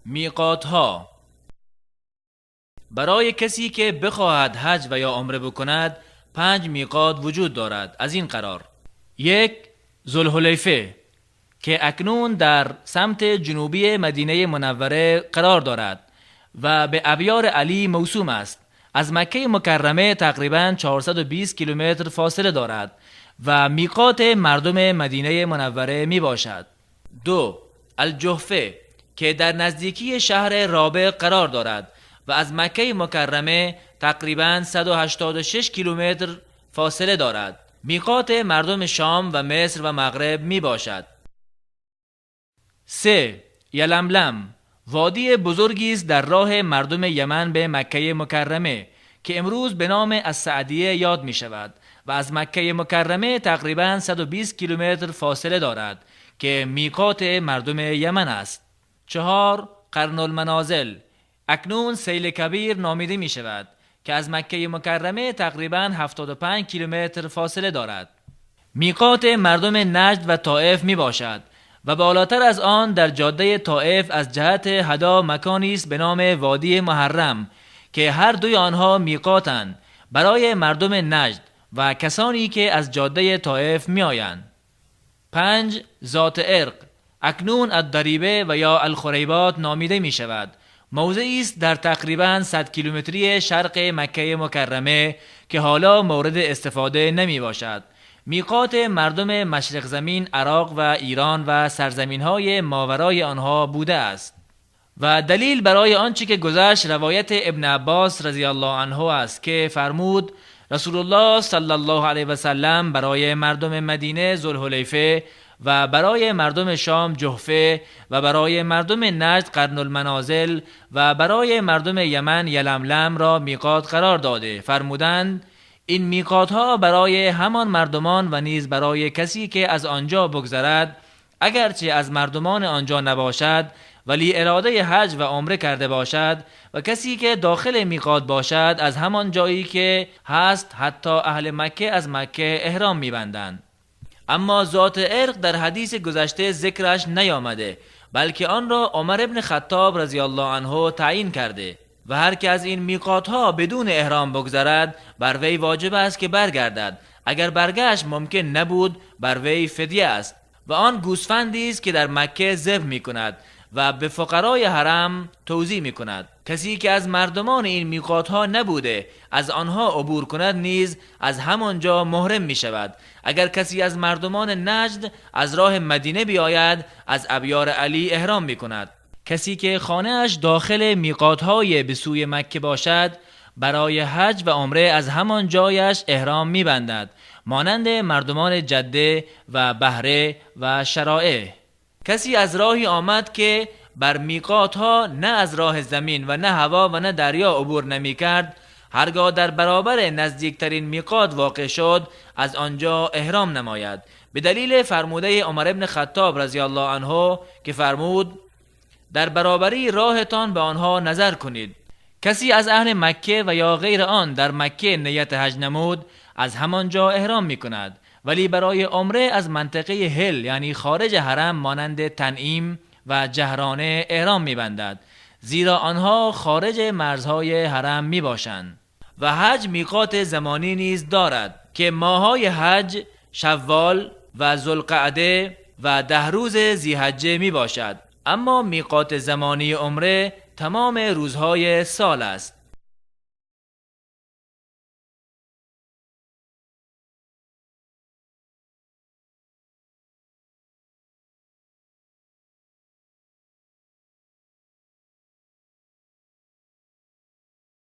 میقات ها. برای کسی که بخواهد حج و یا عمره بکند، پنج میقات وجود دارد از این قرار: یک، ذوالحلیفه که اکنون در سمت جنوبی مدینه منوره قرار دارد و به ابیار علی موسوم است. از مکه مکرمه تقریبا 420 کیلومتر فاصله دارد و میقات مردم مدینه منوره می باشد. دو، الجحفه که در نزدیکی شهر رابغ قرار دارد و از مکه مکرمه تقریبا 186 کیلومتر فاصله دارد. میقات مردم شام و مصر و مغرب می باشد. سه، یلملم وادی بزرگی است در راه مردم یمن به مکه مکرمه که امروز به نام السعدیه یاد می شود و از مکه مکرمه تقریبا 120 کیلومتر فاصله دارد که میقات مردم یمن است. چهار، قرن المنازل اکنون سیل کبیر نامیده می شود که از مکه مکرمه تقریبا 75 کیلومتر فاصله دارد. میقات مردم نجد و طائف می باشد و بالاتر از آن در جاده طائف از جهت حدا مکانی است به نام وادی محرم که هر دوی آنها میقاتند برای مردم نجد و کسانی که از جاده طائف می آیند. پنج، ذات عرق اکنون الضریبه و یا الخریبات نامیده می شود. موضعی است در تقریبا 100 کیلومتری شرق مکه مکرمه که حالا مورد استفاده نمی باشد. میقات مردم مشرق زمین، عراق و ایران و سرزمین های ماورای آنها بوده است. و دلیل برای آنچه که گذشت، روایت ابن عباس رضی الله عنه است که فرمود: رسول الله صلی الله علیه و سلم برای مردم مدینه ذوالحلیفه و برای مردم شام جحفه و برای مردم نجد قرن المنازل و برای مردم یمن یلملم را میقات قرار داده. فرمودند: این میقات ها برای همان مردمان و نیز برای کسی که از آنجا بگذرد، اگرچه از مردمان آنجا نباشد ولی اراده حج و عمره کرده باشد، و کسی که داخل میقات باشد از همان جایی که هست، حتی اهل مکه از مکه احرام میبندند. اما ذات عرق در حدیث گذشته ذکرش نیامده، بلکه آن را عمر ابن خطاب رضی الله عنه تعیین کرده. و هر که از این میقات ها بدون احرام بگذرد، بر وی واجب است که برگردد. اگر برگشت ممکن نبود، بر وی فدیه است و آن گوسفندی است که در مکه ذبح می کند و به فقرای حرم توزیع می کند. کسی که از مردمان این میقات ها نبوده از آنها عبور کند نیز از همانجا محرم می شود. اگر کسی از مردمان نجد از راه مدینه بیاید، از ابیار علی احرام می کند. کسی که خانه‌اش داخل میقات های به سوی مکه باشد، برای حج و عمره از همان جایش احرام می بندد، مانند مردمان جده و بهره و شرائع. کسی از راهی آمد که بر میقات ها نه از راه زمین و نه هوا و نه دریا عبور نمی کرد، هرگاه در برابر نزدیکترین میقات واقع شد، از آنجا احرام نماید، به دلیل فرموده عمر ابن خطاب رضی الله عنه که فرمود: در برابری راهتان به آنها نظر کنید. کسی از اهل مکه و یا غیر آن در مکه نیت حج نمود، از همانجا احرام می کند، ولی برای عمره از منطقه حل، یعنی خارج حرم، مانند تنعیم و جعرانه احرام می بندد، زیرا آنها خارج مرزهای حرم می باشند. و حج میقات زمانی نیز دارد که ماهای حج شوال و ذوالقعده و 10 روز ذی‌حجه می باشد. اما میقات زمانی عمره تمام روزهای سال است.